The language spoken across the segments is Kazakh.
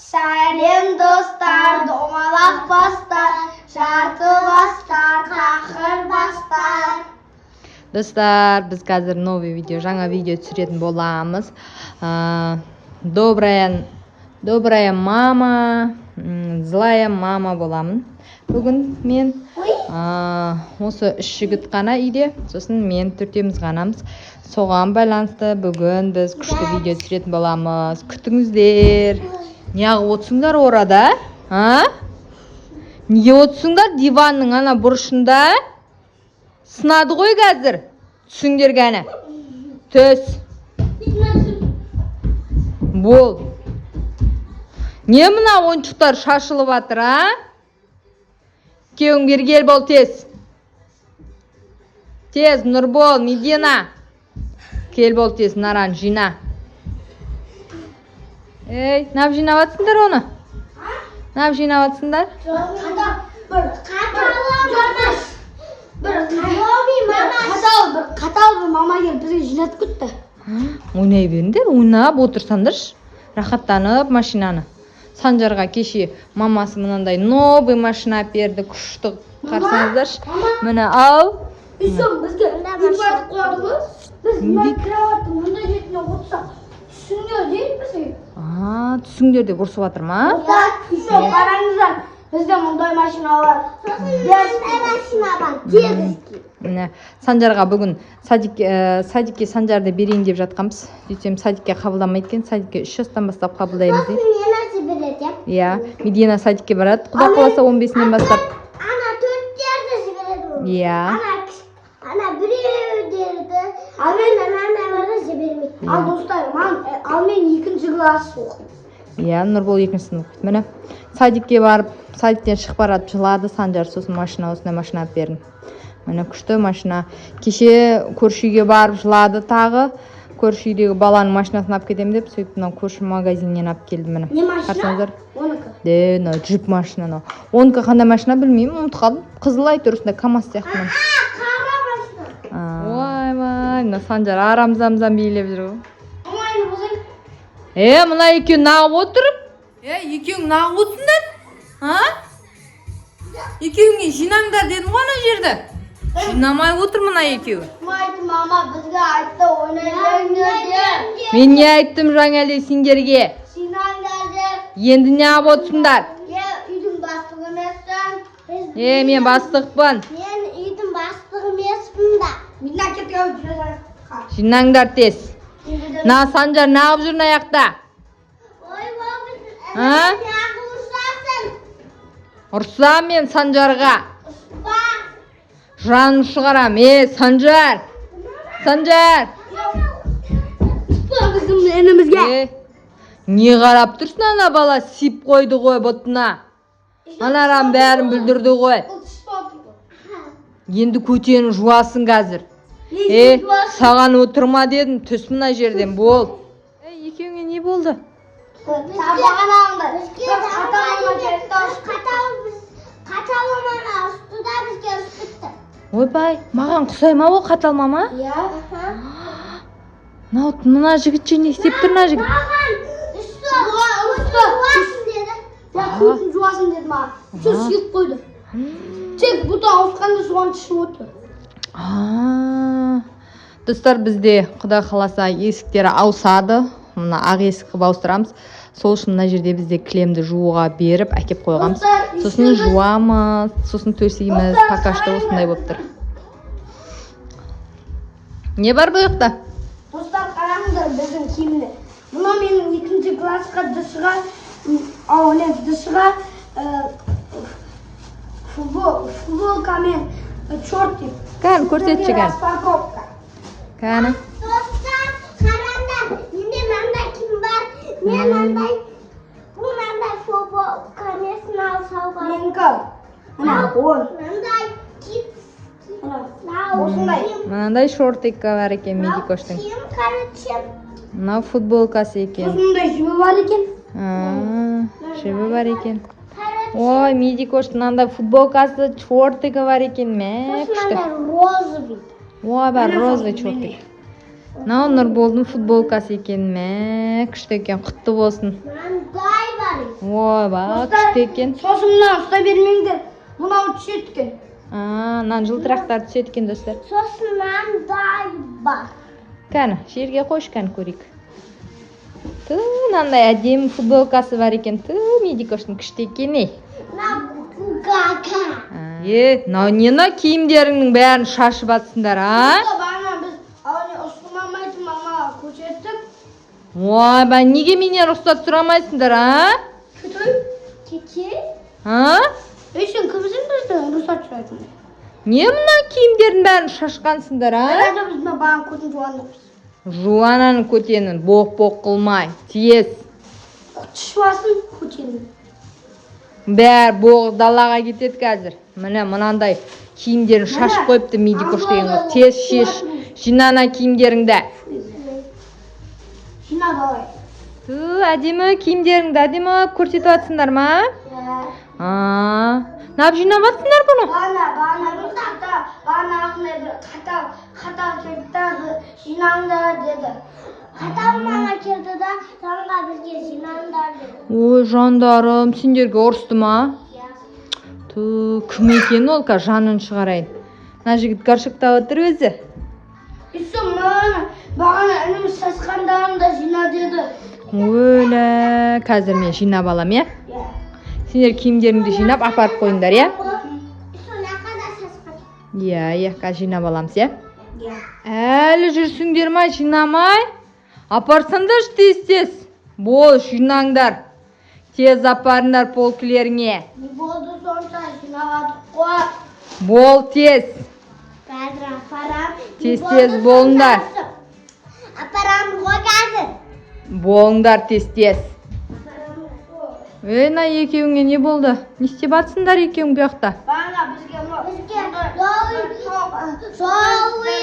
Сәлем, достар, домалақ бастар, жарты бастар, тақыр бастар. Достар, біз қазір новый видео, жаңа видео түсіретін боламыз. Добрая мама, злая мама боламын. Бүгін мен осы үш жігіт қана үйде, сосын мен, төртеуміз ғанамыз. Соған байланысты бүгін біз күшті видео түсіретін боламыз. Күтіңіздер. Неғып отырсыңдар орада? А? Неге отырсыңдар диванның ана бұрышында? Сынады ғой қазір. Түсіңдер кәні. Түс. Бол. Не мына ойыншықтар шашылып жатыр, а? Екеуің бері кел, бол тез. Тез, Нұрбол, Медина. Кел, бол тез, наран жина. Ей, нап жинап жатсыңдар оны? Нап жинап жатсыңдар? Бір қатал, бір қатал бір мама келіп, бізге жинатып кетті. Ойнай беріңдер, ойнап отырсаңдаршы. Рахаттанып машинаны. Санжарға кеше мамасы мынандай новый машина әперді, берді, күшті, қарасаңыздаршы. Міне, ал. Еще бізге инвалид қояды ғой. Біз Не мына дейді? Кроваттың мындай жетіне отырсақ, түсіңдер дейді бізге. А, түсіңдер деп ұрсып жатыр ма? Еще қараңыздар, бізде мұндай машина бар. Сосын мындай машина бар. Дедушки. Міне, Санжарға бүгін садик, садикке Санжарды берейін деп жатқанбыз. Сөйтсем, садикке қабылдамайды екен. Садикке 3 жастан бастап қабылдаймыз дейді. Мені жібереді. Иә, Медина садикке барады. Құдай қаласа, 15-інен бастап. Ана төрттерді жібереді. Иә. Ана біреулерді, ал мен аналарды жібермейді. Ал, достар, ал мен екінші класс оқимын. Иә, Нұрбол екінші сынып оқиды. Міне, садикке барып, садиктен шығып барады, жылады Санжар. Сосын машина, осындай машина алып бердім. Міне, күшті машина. Кеше көрші үйге барып жылады тағы. Көрші үйдегі баланың машинасын алып кетемін деп, сөйтіп мынау көрші магазиннен алып келді, міне. Не машина? Қарасаңыздар. Оныкі. Де, мынау джип машина мынау. Оныкі қандай машина, білмеймін, ұмытып қалдым. Қызыл әйтеуір, осындай КамАЗ сияқты міне. Қара машина. Ойбай, мына Санжар арам зам билеп жүр ғой. Оңайны бұзайын. Е, мына екеуі нағып отырып? Е, екеуің нағып отырсыңдар? А? Екеуіңе жинаңдар дедім ғой ана жерді. Жинамай отыр мына екеуі. Айтты, мама бізге айтты, ойнай беріңдер деп. Мен не айттым жаңа әлі сендерге? Жинаңдар деп. Енді неғып отырсыңдар? Е, үйдің бастығы емессің. Е, мен бастықпын. Мен үйдің бастығы емеспін да. Мен әкетіп. Жинаңдар тез. Мына Санжар неғып жүр мына жақта? Ой, А? ұрсасың. Ұрсам мен Санжарға. Ұрыспа. Жанын шығарам. Е, Санжар. Санжар. Біздің інімізге. Е, не қарап тұрсың, ана бала сип қойды ғой бұтына. Анараның бәрін бүлдірді ғой. Енді көтені жуасың қазір. Е, саған отырма дедім, түс мына жерден, бол. Е, екеуіңе не болды? Сабағын алыңдар. Қатал маманы ұрысты да, бізге ұрысып кетті. Ойбай, маған құсай ма ол қатал мама? Иә. Мынау мына жігіт ше, не істеп тұр мына жігіт? Маған ұрысты. Жуасың деді. Я көтін жуасың деді маған. Все, сүйіп қойды. Тек бұта ауысқанда соған түсіп отыр. А, достар, бізде, құдай қаласа, есіктері ауысады. Мына ақ есік қылып ауыстырамыз. Сол үшін мына жерде бізде кілемді жууға беріп, әкеп қойғанбыз. Достар, сосын еще жуамыз, сосын төсейміз. Достар, Пока что қараңдар. Осындай болып тұр. Не бар бұл жақта? Достар, қараңыздар біздің киімді. Мынау менің екінші классқа ДШ-ға, ау, не, ДШ-ға футболкамен шортик. Кәні, көрсетші, кәні. Распаковка. Кәні. Достар, қараңдар, менде мынандай киім бар. Мен мынандай, бұл мынандай футболка емес, мынау шалбар. Менікі. Мына он. Мынандай киім, Мына. мынау Осындай. киім, Мынандай шортик бар екен мынау Медикоштың. киім, короче. Мынау футболкасы екен. Сосын мындай жібі бар екен. А, жібі бар екен. Короче, Ой, Медикоштың мынандай футболкасы, шортигі бар екен, мә, сосын күшті. мынандай розовый. Ой, бар розовый шортик. Мынау Нұрболдың футболкасы екен, мә, күшті екен, құтты болсын. Мынандай бар. Ойбай, күшті екен. Сосын мына ұстай бермеңдер. Мынау түседі екен. А, мынаның жылтырақтары түседі екен, достар. Сосын мынандай бар. Кәні, жерге қойшы, кәні, көрейік. Ту, мынандай әдемі футболкасы бар екен. Ту, Медикоштың күшті екен, ей. Мына кака. Е, мынау не, мынау киімдеріңнің бәрін шашып жатсыңдар, а? Ұста, бағана біз әуне ұстамамайтын мамаға көрсеттік. Ойбай, неге менен рұқсат сұрамайсыңдар, а? Кетей. Кете. А? Ей, сен кімсің бізден рұқсат сұрайтын? Не мына киімдердің бәрін шашқансыңдар, а? Әлі біз мына бағана көтін жуандықпыз. Жуананың көтенін боқ-боқ қылмай, тез. Жуасын көтенін. Бәрі боғы далаға кетеді қазір. Міне, мынандай киімдерін шашып қойыпты Медикош деген қыз. Тез шеш, жина ана киімдеріңді. Жина давай. Ту, әдемі киімдеріңді әдемі қылып көрсетіп жатсыңдар ма? Иә. А, неғып жинап жатсыңдар бұны? Бағана бір қата, бағана ағындай бір қата келді да, жинаңдар деді. Қатал мама келді да, жанға бізге жинаңдар деді. Ой, жандарым, сендерге ұрысты ма? Иә. Ту, кім екен ол, қазір жанын шығарайын. Мына жігіт горшокта отыр өзі. Еще мынаны бағана ініміз шашқандарын да жина деді. Өлә, қазір мен жинап алам, иә? Иә. Сендер киімдеріңді жинап апарып қойыңдар, иә? Соны қада шашқан. Иә, қазір жинап аламыз, иә? Иә. Әлі жүрсіңдер ма жинамай? Апарсаңдаршы тез тез. Бол, жинаңдар. Тез апарыңдар полкілеріңе. Не болды сонша, жинаватық қой. Бол тез. Қазір апарам. Тез, тез болыңдар. Апарам ғой қазір. Болыңдар тез тез. Ей, мына екеуіңе не болды? Не істеп жатсыңдар екеуің бұл жақта? Бағана бізге мынау Бізге Зоуи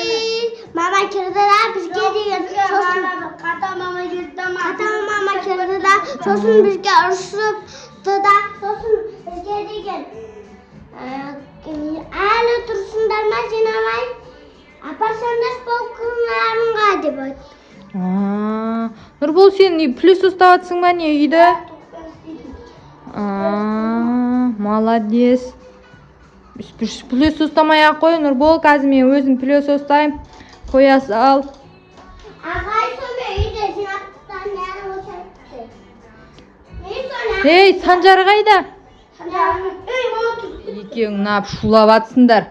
мама келді да бізге деген, сосын бағана бір қата мама келді да, Қатал мама келді да, сосын бізге ұрысыпты да, сосын бізге деген әлі тұрсыңдар ма жинамай, апарсаңдар полкаларыңға деп айтты. А, Нұрбол, сен не плюс ұстап жатсың ба, не үйді? А, молодец. Плюс ұстамай ақ қой, Нұрбол, қазір мен өзім плюс ұстаймын. Қоя сал. Ағай, сонымен үйде жинап тастаған бәрін өшіріпті. Мен соны Ей, Санжар қайда? Ей, мама тұр. Екеуің нап шулап жатсыңдар.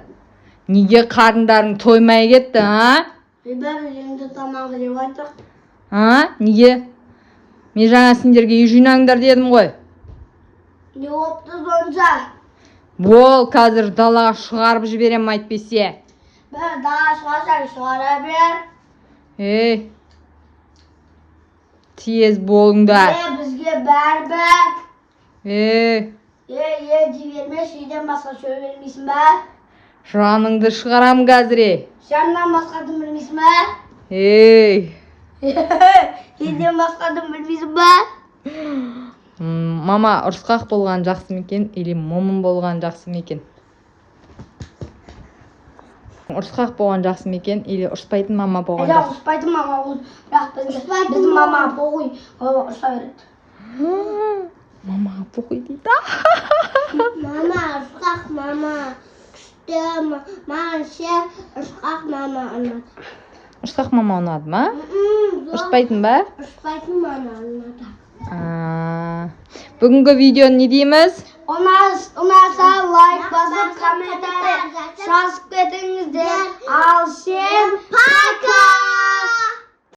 Неге қарындарың тоймай кетті, а? Бәрі енді тамақ жеп айттық. А? Неге? Мен жаңа сендерге үй жинаңдар дедім ғой. Не болыпты сонша? Бол, қазір далаға шығарып жіберем әйтпесе. Бәрі далаға шығарсаң, шығара бер. Ей. Тез болыңдар. Е, бізге бәрібір. Ей, Е, е дей бермеші, үйден басқа сөйлей бермейсің ба? Жаныңды шығарам қазір, ей. Жаннан басқа дым білмейсің ба? Ей. Үйден басқа дым білмейсің ба? Мама ұрысқақ болған жақсы ма екен или момын болған жақсы ма екен? Ұрысқақ болған жақсы ма екен или ұрыспайтын мама болған Жоқ, жақсы? ұрыспайтын мама ол, бірақ біздің мама похуй, ол ұрыса береді. Мамаға похуй дейді. Мама ұрысқақ мама күшті, маған ше ұрысқақ мама ұнады. Ұрысқақ мама ұнады ма? М, зор. Ұрыспайтын ба? Ұрыспайтын мама ұнады. А, бүгінгі видеоны не дейміз? Ұнаса лайк басып, басып, комментарий комментарий жазып кетіңіздер. Ал ше